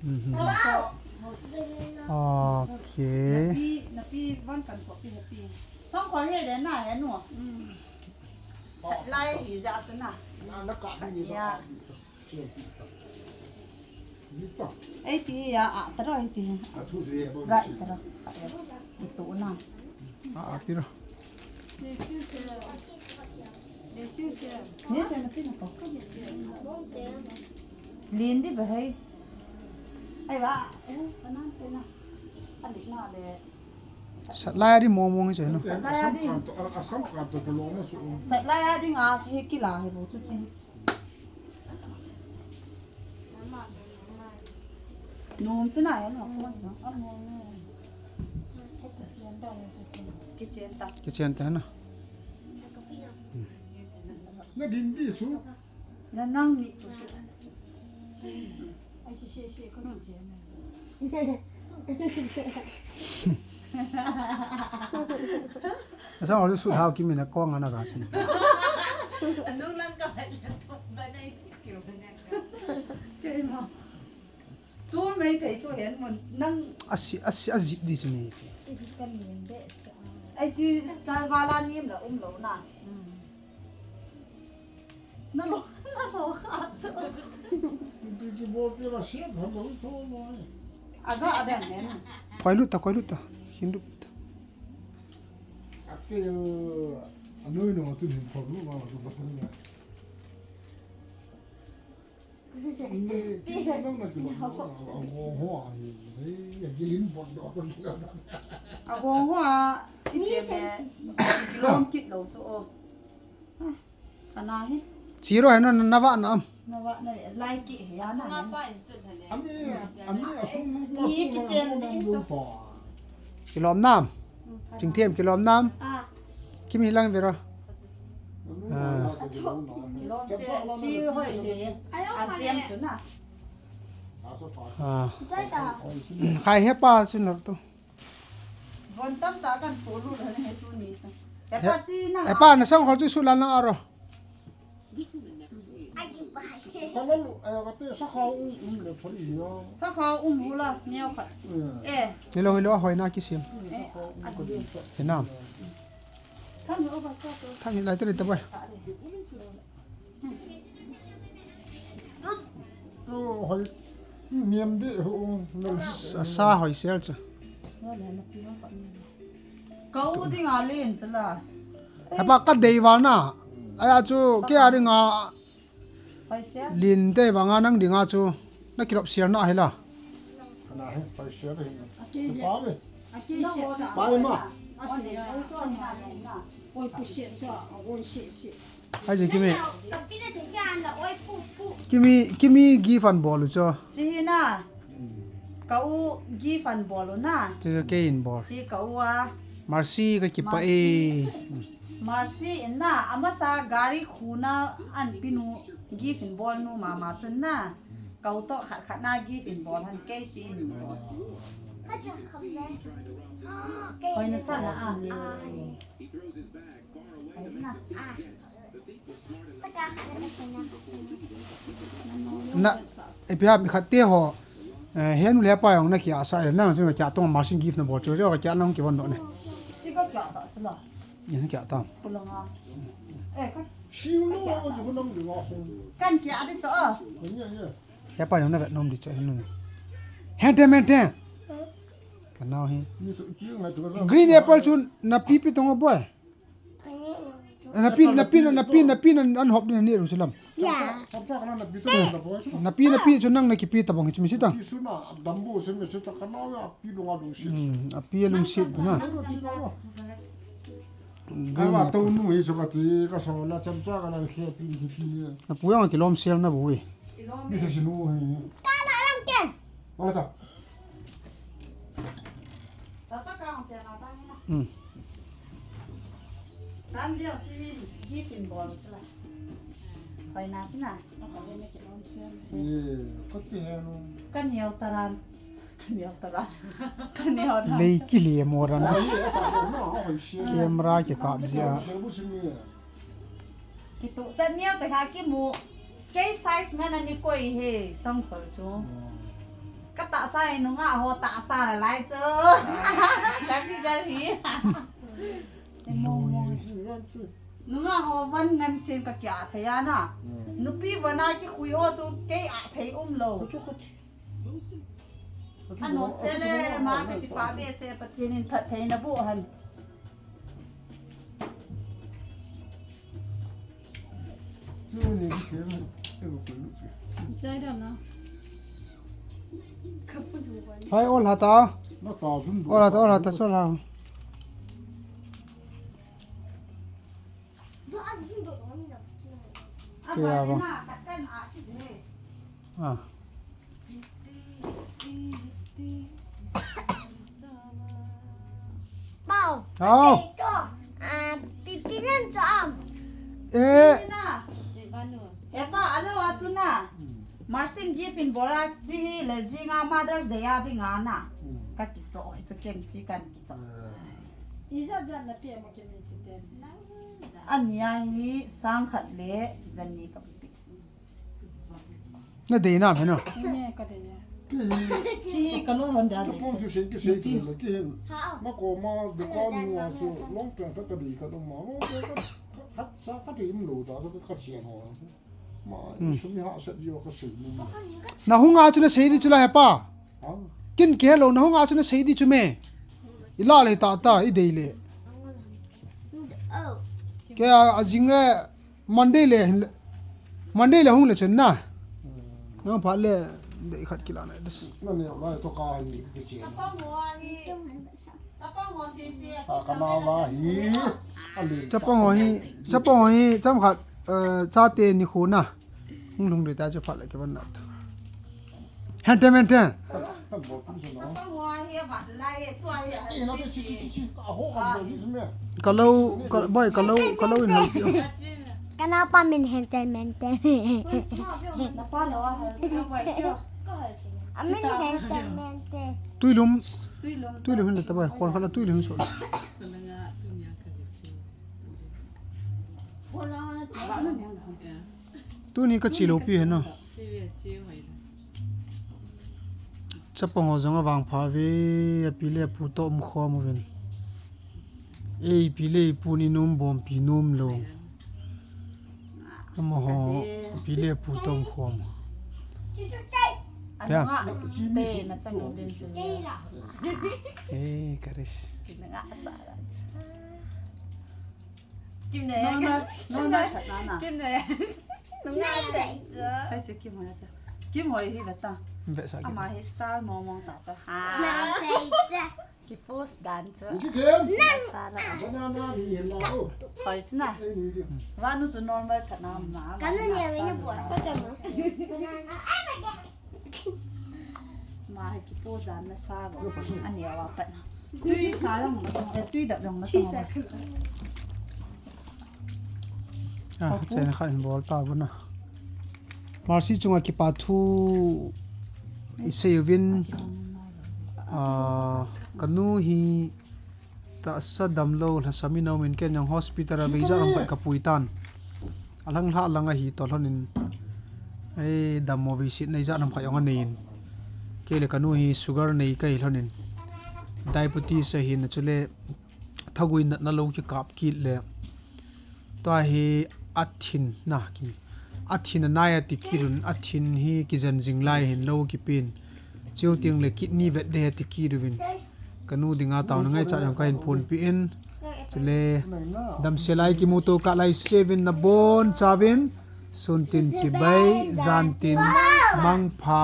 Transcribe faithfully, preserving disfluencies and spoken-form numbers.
Mhm. Okay. Napi, napi van kan so pi happy. Song ko he de na he no. Sat lai hi ja chu na. Na, na ka ni so. Ya. Ei ti ya a tara ei ti. A thu se ba. Rai tara. Itu na. A, a pira. Ni se na pina ko. Lin di ba hei. Ai ba. Eh, kanan pina. Alik na le. Sat lai a ding mong mong hi chu no. Sat lai a ding. Asam kan to, asam kan to, to lo na su. Sat lai a ding a hi kila hi bo chu chi. Nom chu na ya no kon chu. Kichen ta. Kichen ta na. Na din di su. Na nang ni chu su. Ai, si, si, si, ko ni chen. Asa ngol su hau kimi na kong ana ga sin. Anung lang ka ba la to ba na iti kyo na ka. Kei ma. Chu mai thei chu hen mun nang. Asi, asi, asi di chu ni. Kan yen be sa. Ai chi tal wala nim la um lo na. Na lo, na lo kha chu. Pi ki bol pi la siam ha lo chu mo. Aga adan nen. Koi lut ta, koi lut ta. Hin lut ta. Ate, anoi no tu hin thor lu ma tu ba ta. Agong ho a, i che me, kilom kit lo chu o. Kana hi. Chiro hai na, na va na am. Na va na lai ki he ya na. Ami, ami asung pa ni ki chen ji to. Kilom nam. Chingthem kilom nam. Kimi lang vero. Lom se chi hoi le. A siam chu na. Khai he pa chu nar tu. Von tam ta kan polu le ne tu ni sa. He pa chi na. He pa na sang khol chu su lan na aro. Ka la lu, eh, ka te sakha um, um le phali ya. Sakha um hula, neo khat. Eh. Hello, hello, hoi na kisim. Eh, sakha um ka te. Hinam. Thang hi lai te le ta bai. Oh, hoi. Niam de ho. Sa, sa hoi sel cha. Ka u ding a len cha la. Apa ka dei val na. Aya chu ke a ding a. Lin te vang a nang ding a chu. Na kilop sial na hi la. Kana he pai sial hi. Pa me. Pai ma. Oi ku sial so. Oi sial sial. Aji kimi, kimi, kimi gift an bol u cho. Chi hi na. Ka u gift an bol u na. Chi cho kei in bol. Chi ka u a. Mercy ka kipa e. Mercy in na, amasa gari khu na an pinu gift in bol nu mama chun na. Ka u to khat khat na gift in bol han kei chi in bol. Hoi na sa na a. Hoi na a. Na, ipi ham khat te ho, eh, henu le pa jong na kia sa le nang chu kia tong machine gift na bol chu chu kia nang ki von do ne. Ti ko kia ta sa la. Ni kia ta. Ku la nga. Eh, ka. Siu no chu nang de wa ho. Kan kia de cho. Ni ni. He pa jong na vet nom di cho henu. He te men te. Ka nao hi. Green apple chu na pi pi tong o boy. Na pi, na pi, na pi, na pi, na pi, na an hop ni ni ru silam. Ya. Na pi, na pi chu nang na kipi ta bong hi chumi sita. Hmm, a pi lungsit na. Kaiwa to nu hi so ka ti ka so la cham cha ka la khe pi ki pi. Na pu yang kilom sel na bu hi. Mi se sinu hi. Ka la ram ke. Wala ta. Tata ka ang chena ta ni na. Hmm. San dia chi mi gift in bol chila. Pai na sina. Ye, ko ti he no. Kan yau taran. Kan yau taran. Kan yau taran. Lei ki le moran. Ai, ta no, oi shi. Camera ki kap jia. Shi bu shi mi. Kitu chan niau cha kha kimu. Kei size nga na ni koi he, sang khol chu. Hmm. Ka Sai nunga ho ta sa la lai chu. Tapi gal hi. Nunga ho van ngan sin ka kia thei ana. Nupi vana ki khui ho chu kei a thei um lo. Anong se le ma ka kipa be se Pathen in phattheina bu han. Hai, ol hata. Ol hata, ol hata, chol ha. Kaya ba? Ah. Pau. Hao. Ito. Ah, pipinan sa am. Eh. Epa, alo, achu na. Marcin gift in bora, chi hi le jinga Mother's Day a dinga na. Ka kicho, chu ken chi kan kicho. Ija jan na pe mo ke mi chi ten. Ania hi sang khat le jan ni ka pi. Na dei na, heno. Chi ka lo hon da. Ka phone tu sen ki sei tu la ki hen. Ma ko ma de ko mu a so long pen ka ka dei ka do ma. Long pen ka ka sa ka dei mu lo da ka ka chi ho. Ma su mi ha sa di ka sei mu. Na hung a chu na sei di chu la he pa. Kin ke lo na hung a chu na sei di chu me. I la le ta ta i dei le. Ke a, a jing le Monday le hin le, Monday le hung le chun na. Nang phat le dei khat kila na. Na ne la to ka ni ki chi. Chapang ho hi. Chapang ho si si. A ka na la hi. Chapang ho hi, chapang ho hi cham khat, eh, chate ni khu na. Hung lhung dei ta chu phat le ke ban na. Hente mente. Kalau, kalau, boy, kalau, kalau in help you. Kenapa min hente mente? Amin hente mente. Tuilum. Tuilum hente ta boy. Kon kala tuilum so. Tuni ka chi lo pi he na. Chapang ho jong avang pha ve, api le apu to um khom uvin. Ei pi le ipu ni num bom pi num lo. Amaho pi le apu to um khom. Pia. Ei, karis. Kim ne. Normal, normal khat na na. Kim ne. Nunga te. Hai che Kim hoi che. Kim hoi hi veta. Ve sa Kim. Ama hi star mong mong ta che. Ha. Na te che. Ki post dan che. Ni Kim. Sa la. Banana ni hin la o. Hoi che na. Ei ni Kim. Vanu chu normal khat na ma. Kana ni a ni bo. Ko che mo. Banana. Ai ma. Ma hi kipo jan na sa bo. Ani awa pat na. Tui sa lang na tong, eh, tui dap lang na tong. Ah, chen kha in bol ta bu na. Marcy chunga kipa thu i sei uvin. Ah, kanu hi Tahsa damlou, lhasam in aum in ken jong hospital a vei ijat ham khat ka pui tan. Alang lha lang ahi toh lhon in. Ei, dammo vei sit na ijat ham khat jong anei in. Kei le kanu hi sugar nei kahi lhon in. Diabetes ahi na chule thagui natna lou kikap kit le. Tua hi athin na ki. Athin anai ati kit un, athin hi kijen jing lai hin lou kipen. Chiu ting le kidney vet de ati kit uvin. Kanu dinga taona ngaichat jong kahin phonpi in. Chule damsel a kimuto kah lai seuvin nabon chauvin. Sun tin chibai, jan tin mangpha.